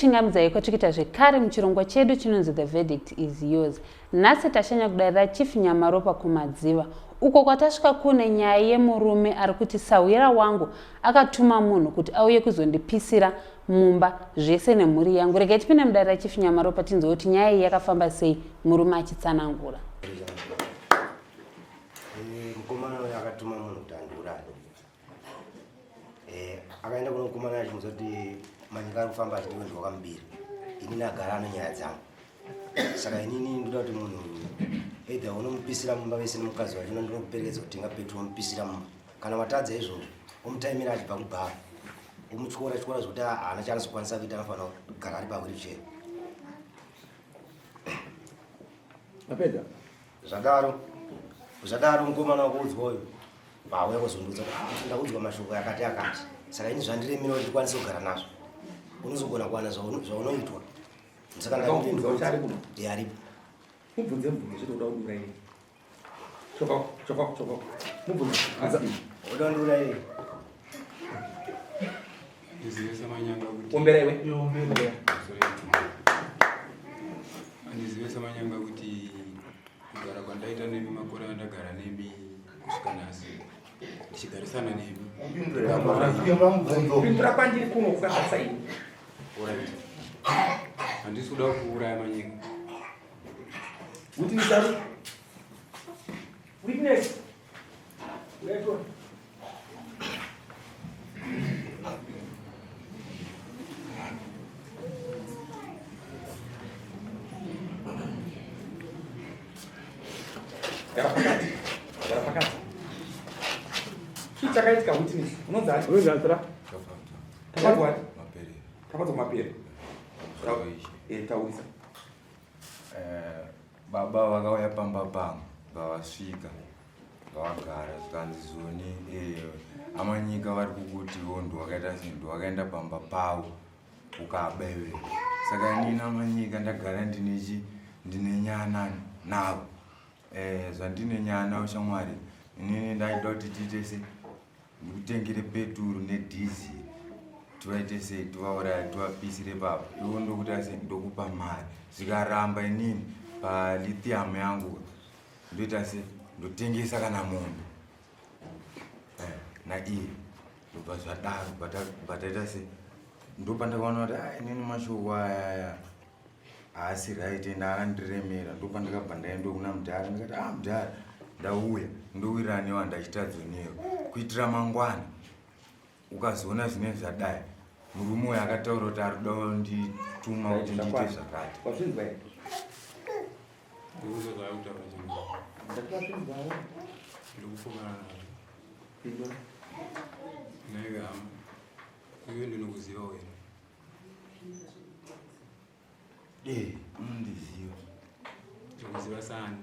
Ndichikuchingamidzai kwatikuita zvekare muchirongwa chedu chinonzi The Verdict is Yours. Nhasi tashanya kudarira Chief Nyamaropa kuMadziva uko kwatasvika kune nyaya yemurume ari kuti sahwira wangu akatuma munhu kuti auye kuzondipisira mumba zvese nemhuri yangu. Regai tipinde mudare raChief Nyamaropa tinzwe kuti nyaya iyi yakafamba sei murume achitsanangura. Eh, mukomana uyo akatuma munhu kuti andiuraye. Eh, akaenda kuno mukomana achimuudza kuti manyika ari kufamba achiti iwe ndiwakamubira. Inini agara ane nyaya dzangu. Saka inini ndoda kuti munhu either unomupisira mumba vese nemukadzi wacho ndinokuperekedza kutenga petro womupisira mumba. Kana watadza izvozvo womutaimira achibva kubhara. Womutyora tyora zvekuti haana chaanozokwanisa kuita anofanira kugara ari pawheelchair. Apedza. Zvadaro zvadaro mukomana wakuudzwa uyu vauya kuzondiudza kuti ah, ndaudzwa mashoko akati akati saka ini zvandiremera kuti ndikwanise kugara nazvo unozogona kuwana zvaunoitwa saka ndaripo mubvunze mubvunze zvete uda kudura ini choka choka choka mubvunze uda kudura ini ombera iwe Andizive samanyanga kuti kugara kwandaita nemi makore andagara nemi kusvika nhasi ndichigarisana nemi. Pindura kwandiri kuno kukatarisa ini. Handisi kuda kuuraya manyika. Witness ari. Witness. Uyaitwa. Gara pakati. Gara pakati. Chii chakaitika witness? Unonzi ani? Unonzi ani tara? Tafadzwa ani? Mapere. Tafadzwa Mapere. Eh, taurisa. Eh, baba vakauya pamba pangu vavasvika vavagara zvikanzi zoni eh, amanyika vari kukuti iwo ndiwakaita sei ndiwakaenda pamba pavo ukaba iwe saka inini amanyika ndagara ndinechi ndine nyana navo eh, zvandine nyana ushamwari inini ndaida kuti tiite sei ndikutengere peturu nedhiziri tivaite sei tivauraya tivapisire papo iwo ndokuti sei ndokupa mari zvikaramba inini palithium yangu ndoita sei ndotengesa kana mombe eh, naiye ndobva zvadaro bataita sei ndopandakaona kuti ah, inini mashoko ayaya haasi right ende akandiremera ndopandakabva ndaenda kuna mudhara ndikati ah mudhara ndauya ndowirirana newa ndachitadzo newe kuitira mangwana ukazoona zvinenge zvadai murume uyo akataura kuti ari kuda kundituma kuti ndiite zvakati Iwe ndinokuziva wena. Eh, unondiziva. Ndikuziva sani.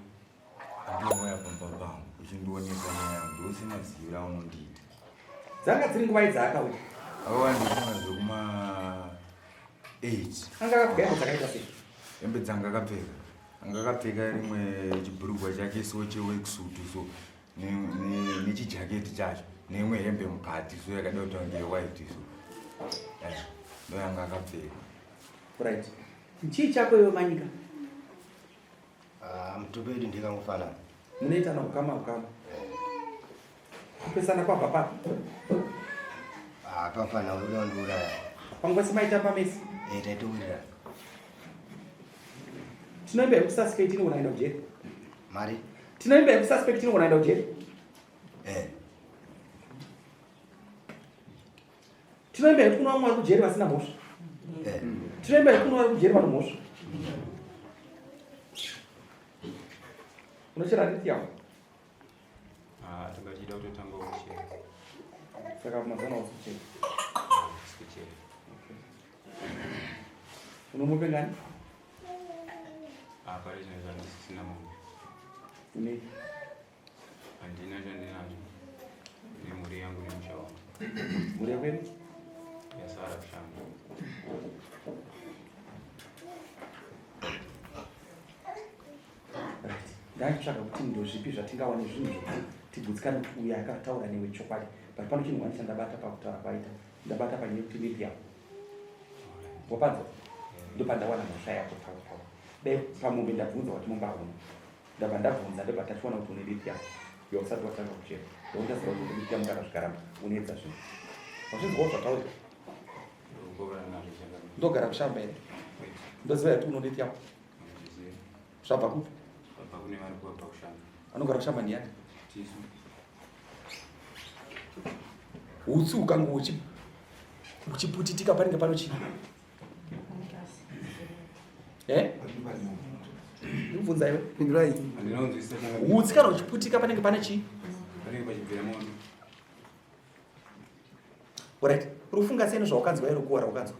Andinouya pamba pangu uchindionesa nyaya yangu ndose maziviro aunondiita. Dzanga dziri nguva idzi akauya. Awa ndifunga zvekuma 8. Anga akapfeka hembe dzakaita sei? Hembe dzanga akapfeka. Anga akapfeka rimwe chibhurugwa chake so cheworksuit so. nechijaketi chacho neimwe hembe mukati so yakada kuti ange white so eh, ndoyanga akapfeka right chii chako iwe manyika ah, mutupo yedu ndikangofanana munoitana ukama ukama kupesana kwabva papi ah, pafana uda kundiuraya panguva semaitamba mesi eh, taitowirirana tinoimba yekususpect inogona kuenda kujeri mari tinoimba yekususpect inogona kuenda kujeri eh. tinoimba yekuti kuna vamwe vari kujeri vasina mhosva eh. tinoimba yekuti kuna vari kujeri vano mhosva unochera lithium Ah, tanga tichida kutotanga kuchera. Saka mazana wasuchera. Kuchera. Unomupe ngani? Ah, pari zvino zvandisisina mombe. Une? Handina chandinacho. Nemhuri yangu nemusha wangu. Mhuri yako iri? Yasara kushanda. Right. Ndaitsvaga kuti ndozvipi zvatingawane zvinhu zvekuti tigutsikane kuti uyu akataura newe chokwadi but pano chinhu wani chandabata pakutaura kwaita ndabata panyaya yekuti lithium wapanzwa. Ndopandawana mhosva yako pavo. Dai pamombe ndabvunza wati mumba hauna. Ndabva ndabvunza ndobva tachiwana kuti une lithium yausati watanga kuchera. Ndokundaziva kuti une lithium kana zvikaramba unoedza zvinhu. Wazvinzwawo zvataurika? Ndogara kushamba here? Ndoziva yati uno lithium. Zvabva kupi? Anogara kushamba ndiyani? Hutsi ukange uchiputitika panenge pano chii? Eh? Ndikubvunza iwe. Pindurai. Hutsi kana uchiputika panenge pane chii? Panenge pachibvira moto. Alright. Uri kufunga sei nezvawakanzwa iro kuwa rawakanzwa?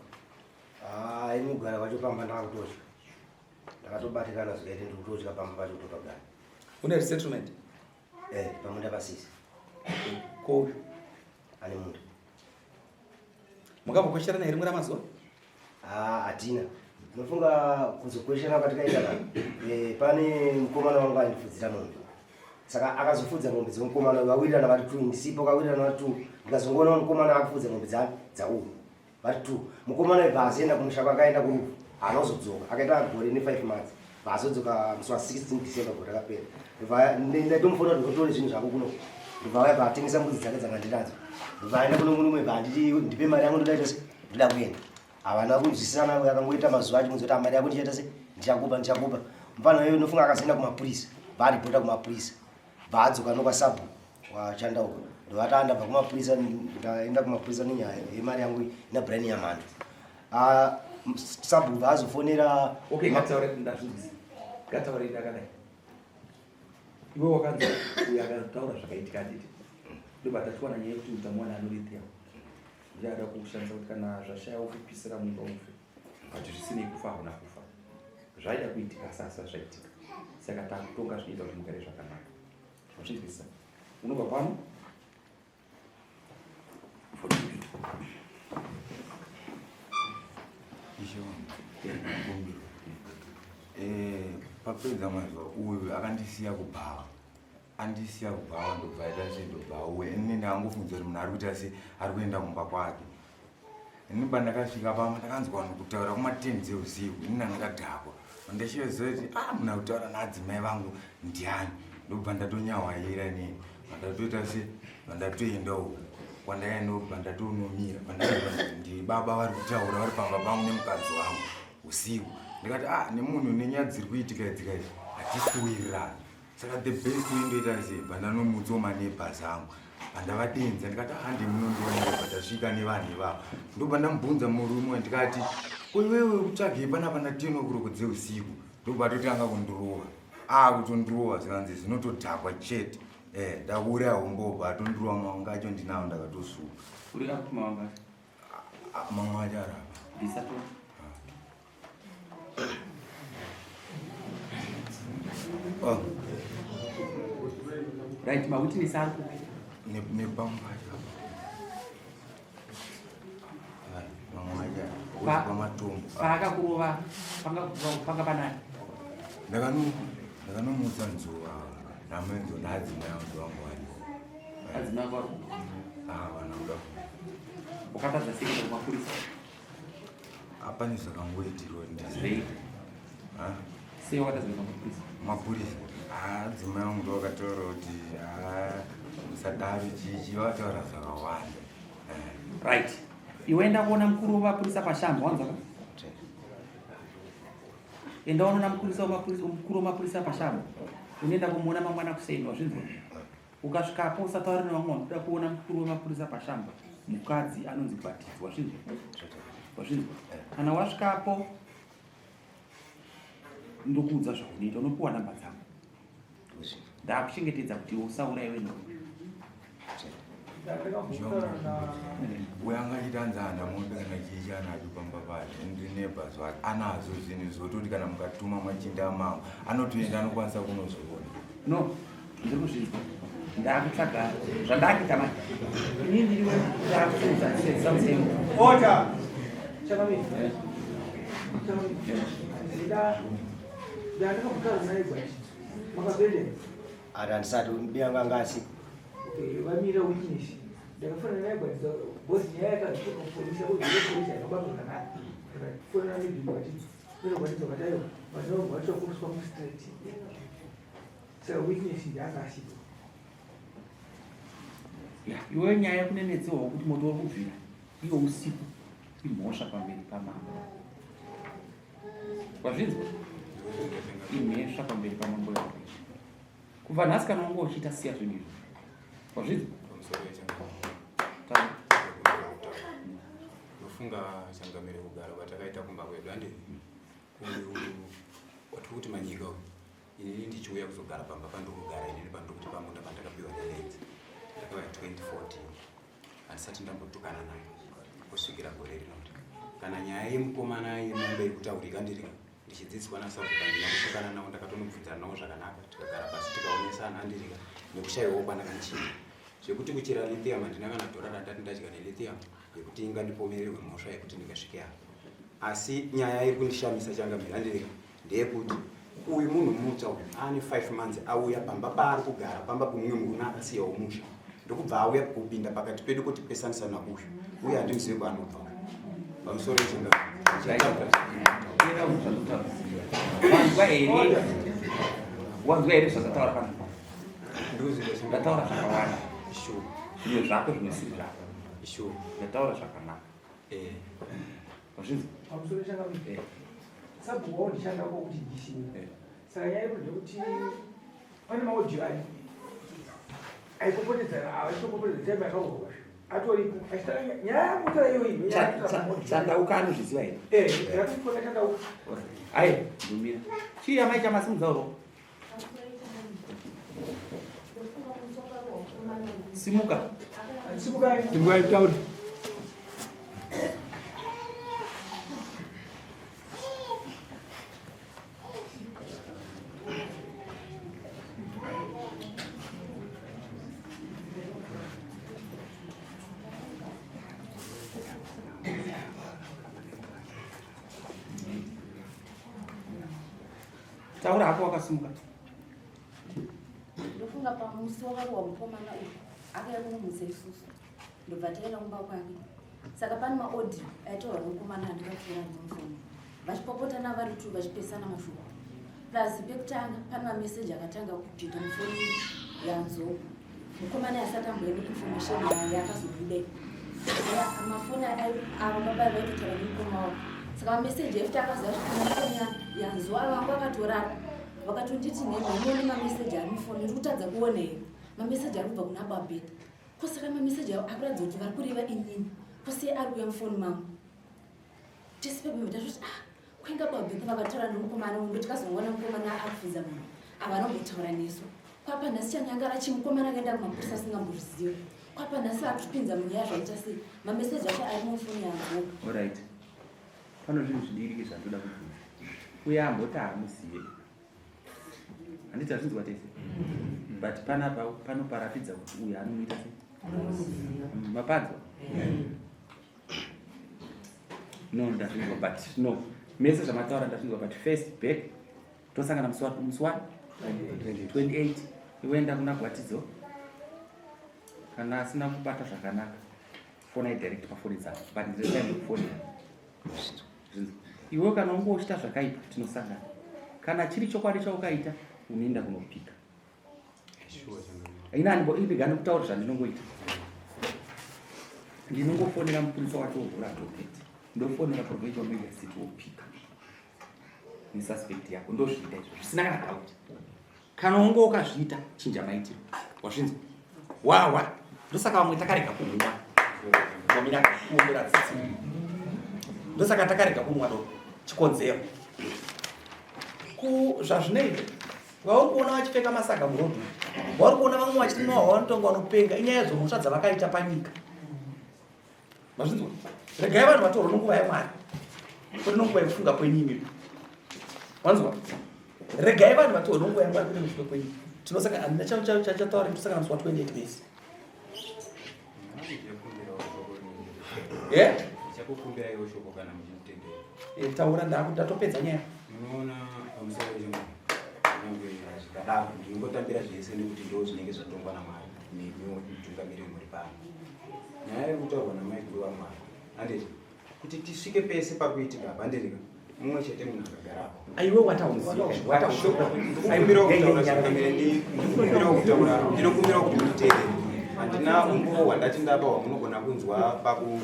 Ah, ini kugara kwacho pamba ndakutotya. Ndakatobatikana zvikaite ndikutotya pamba pacho kutopagara. Une resettlement? Eh, pamunda pasisi. Ko uyu? Ane munda. Mukambokwesherana here rimwe ramazuva? Ah, hatina. Ndinofunga kuzokwesherana kwatikaita ka. Eh, pane mukomana wangu aindifudzira mombe. Saka akazofudza mombe dzemukomana uyu vawirirana vari two ndisipo kawirirana vari two. Ndikazongoona mukomana akufudza mombe dzani dzauyu. Vari two. Mukomana uyu paazoenda kumusha kwake aenda kurufu haana kuzodzoka. Akaita gore ne 5 months. Paazodzoka musi wa 16 December gore rakapera. Ndobva ndaitomufonera kuti utore zvinhu zvako kuno. Ndobva auya paatengesa mbudzi dzake dzanga ndinadzo. Ndobva aenda kuno murume bva anditi ndipe mari yangu ndoda ita se ndoda kuenda. Havana kunzwisisana uyo akangoita mazuva acho kunzi kuti mari yako ndichaita se ndichakupa ndichakupa. Mufana uyo unofunga akazoenda kumapurisa. Bva aripota kumapurisa. Bva adzoka nokwasabhuku wachanda uko. Ndobva ati ndabva kumapurisa ndaenda kumapurisa nenyaya yemari yangu ina Brian Nyamhandu. Ah, sabhuku bva azofonera Okay, ngataure ndazvinzwisisa. Ngataure ndakadai. Iwe wakanzwa uyo akataura zvakaitika handiti? Ndobva tachiwana nyaya yekuti utamuwana anorithium. Ndiye ada kushandisa kuti kana zvashaya ukupisira mumba ufe. But zvisinei kufa hauna kufa. Zvaida kuitika asi asi zvaitika. Saka takutonga zvinoita kuti mugare zvakanaka. Wazvinzwisisa? Unobva pano Ishe wangu, kumbiro. Eh, papedza mazuva uyu akandisiya kubhawa. Andisiya kubhawa ndobva aita sei ndobva auya. Ini ndangofungidzira kuti munhu ari kuita sei ari kuenda kumba kwake. Ini pandakasvika pamba ndakanzwa vanhu kutaura kuma10 dzeusiku ini ndandakadhakwa. Ndashiyoziva kuti ah munhu ari kutaura naadzimai vangu ndiani. Ndobva ndatonyahwaira inini. Ndatoita se ndatoenda uko kwandakaenda ubva ndatonomira pandakabva ndibaba vari kutaura vari pamba pangu nemukadzi wangu usiku. Ndikati ah nemunhu nenyaya dziri kuitika idzi kaizvi hatisi kuwirirana. Saka the best way ndoita sei bva ndanomutsawo maneighbors angu pandavadenza ndikati hande munondiona bva tasvika nevanhu ivavo ndobva ndamubvunza murume ndikati ko iwewe kutsvagei panapa na10 o'clock dzeusiku ndobva atotanga kundirova akutondirova zvikanzi zvinotodhakwa chete eh ndakuuraya umbobva atondirova mawanga acho ndinawo ndakatosuka Uri akuti mawanga? Ah, mamwe acho arapa Bvisa to. Oh, Right, mawitness ari kupi? Nepamwe pacho apa. Ah, mamwe acho pamatombo. Paakakurova panga panga panani? Ndakanomutsa nzuva namenzo naadzimai angu vangu varipo. Adzimai ako ari Ah, vana kuda. Wakatadza sei kuenda kumapurisa? Hapane zvakangoitirwa Zvei? Sei wakatadza kuenda kumapurisa? Mapurisa adzimai angu ndo vakataura kuti musadaro chichi vakataura zvakawanda. Right. Iwe enda kuona mukuru wemapurisa pashamba wanzwa ka? Enda unoona mukuru wemapurisa pashamba. Unoenda kumuona mangwana kuseni wazvinzwa? Ukasvikapo usataura nevamwe vanoda kuona mukuru wemapurisa pashamba mukadzi anonzi Gwatidzo wazvinzwa? Wazvinzwa? Kana wasvikapo ndokuudza zvaunoita unopiwa namba dzangu. Ndakuchengetedza kuti usauraiwe neuyu. Uyo angaita anzi haana mombe kana chii chaanacho pamba pake ndinebha zvake anazvo zvinhu zvototi kana mukatuma machinda amangu anotoenda anokwanisa kunozviona. No, ndiri kuzvinzwa. Ndakutsvaga zvandakuita manje. Ini ndiri ndakuudza samutemo. Order. Chakamira. Chakamira. Ndakakutaura naye Gwatidzo. Makapedza. Ati handisati mbiya anga asi. Okay, vamira witness. Ndakafanana naye Gwatidzo because nyaya yakazotoka kupolisa, kupolisa yakabatwa zvakanaka. Tikafonera midhini Gwatidzo. Mino Gwatidzo vakati aiwa vanhu vangu vatokuriswa mustreet. Saka witness ndiye anga asipo. Ya, iwe nyaya yekunenetsewa kuti moto uri kubvira iwe usipo imhosva pamberi pamambo. Wazvinzwa? Imhesva pamberi pamambo yako. Kubva nhasi kana wanga uchiita siya zvinhu izvi. Wazvinzwa? Ndofunga changamire kugara kwatakaita kumba kwedu handi uyu watiri kuti manyika uyu inini ndichiuya kuzogara pamba pandiri kugara inini pandiri kuti pamunda pandakapiwa nelenzi ndakauya 2014 handisati ndambotukana naye kusvikira gore rinoti kana nyaya yemukomana yemombe iri kutaurika ndiri ndichidzidziswa nasabhuku handina kutukana navo ndakatonobvunzana navo zvakanaka tikagara pasi tikaonesana handirika nekushaiwawo kwandakanichii zvekuti kuchera lithium handina kana dhora randati ndadya nelithium yekuti ingandipomererwe mhosva yekuti ndingasvike apa asi nyaya iri kundishamisa changamire handirika ndeyekuti uyu munhu mutsva uyu ane 5 months auya pamba paari kugara pamba pomumwe murume akasiyawo musha ndokubva auya kupinda pakati pedu kuti pesanisa nauyu uye handimuzive kwaanobva pamusoro echinga wanzwa here zvandataura pano ndataura zvakawanda zvimwe zvako zvimwe siri zvako ndataura zvakanaka eh. Wazvinzwa? Pamusoro changamire. Eh. Sabhuku wavo ndichanda ko kuti ndishinga. Eh. Saka nyaya iri ndekuti pane maaudio ari aipopotedzana achitopopotedza time yakaurwa atoripo achitaura nyaya yakutaura iyoyi Chandauka anozviziva here? Eh, ndakatoona chandauka. Aye, ndumira. Chii amai chamasimudza uro? Simuka. Simukai. Simukai tauri. Taura hako wakasimuka. Ndofunga pamusi wakarohwa mukomana uyu akauya kunomutsa isusu ndobva taenda kumba kwake saka pane maaudio aitaurwa nemukomana andikatora nemufoni vachipopotana vari two vachipesana mashoko plus pekutanga pane mameseji akatanga kupinda mufoni yanzou mukomana asati amboene information yakazobuda mafoni avo baba vaitotaura nemukoma wavo saka mameseji efuti akaziva zvifoni yanzou avo vanga vakatorara vakatonditi nhenhemone mameseji ari mufoni ndiri kutadza kuona here mameseji ari kubva kuna babeta ko saka mameseji avo akuratidza kuti vari kureva inini ko sei ari kuuya mufoni mangu tese pebebe tatoti ah kuinga babeta vakataura nemukomana uyu ndotikazoona mukomana akubvunza munhu ava anombotaura nesu kwapa nhasi chanyangara chimukomana akaenda kumapurisa asingambozvizivi kwapa nhasi akutipinza munyaya zvaita sei mameseji acho ari mufoni yangu Alright. Pano zvinhu zvidiki zvandoda kubvunza. Uye amboti haamuzive. Handiti hazvinzwa tese. But panapa panoparatidza kuti uyu anomuita sei? Mapanzwa? No, ndazvinzwa but no. Mese zvamataura ndazvinzwa but first back tosangana musi wa musi wa 28 iwe kuna Gwatidzo kana asina kubata zvakanaka fonai direct pafoni dzako but ndine time yekufonera iwe kana unge uchiita zvakaipa tinosangana kana chiri chokwadi chaukaita unoenda kunopika ina rega ndikutaura zvandinongoita ndinongofonera mupurisa wacho wovhura docket ndofonera provincial magistrate wopika nesuspect yako ndozviita izvo zvisina kana doubt kana unge ukazviita chinja maitiro wazvinzwa wawa ndosaka vamwe takarega kumwa omira kuombera tsitsi ndosaka takarega kumwa do chikonzero ku zvazvinoita vauri kuona vachipfeka masaga murodhi vauri kuona vamwe vachiti mwa vanotonga vanopenga inyaya dzomhosva dzavakaita panyika mazvinzwa regai vanhu vatorwe nonguva yamwari kwete nonguva yekufunga kwenyu imimi wanzwa regai vanhu vatorwe nonguva yamwari kwete nekufunga kwenyu tinosaka handina chataura tinosangana musi wa 28 base Eh? Ndichakukumbirai shoko kana muchinditendera. Eh, taura ndatopedza nyaya. Munoona pamusoro pechingu nyangwe zvikadaro ndinongotambira zvese nekuti ndo zvinenge zvatongwa naMwari nemiwo mutungamiriri muri pano. Nyaya iri kutaurwa namaiguru vaMwari handiti? Kuti tisvike pese pari kuitika apa ndirika mumwe chete munhu akagarapo. Aiwe watauzivakumbirawo kutaura zvakamire ndikumbirawo kutaura ndinokumbirawo kuti munditeerere. Handina umbowo hwandati ndapa hwamunogona kunzwa paku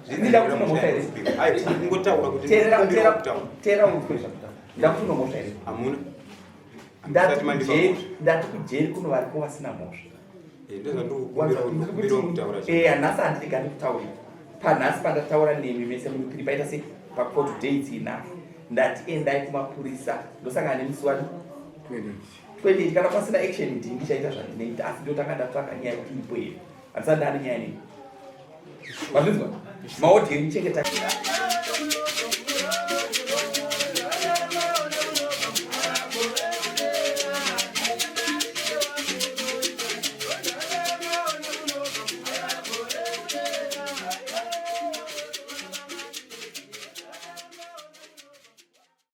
zvikungotaura kuti ndinokumbirawo kutaura. Teera unzwe zvakutaura. Ndakuti unomhosva here? Hamuna. Ndati kujeri kuno variko vasina mhosva. Eh, ndozvandikukumbirawo kutaura. Eh, nhasi handidi gani kutaurira. Panhasi pandataura nemi mese muri paita sei pacourt dates enough. Ndati endai kumapurisa ndosangana nemusi wani 28 kana pasina action ndini ndichaita zvandinoita asi ndotanga ndatsvaka nyaya yekuti iripo here. Handisati ndane nyaya nemi. Mazvinzwa? Maodhi enyu chengeta.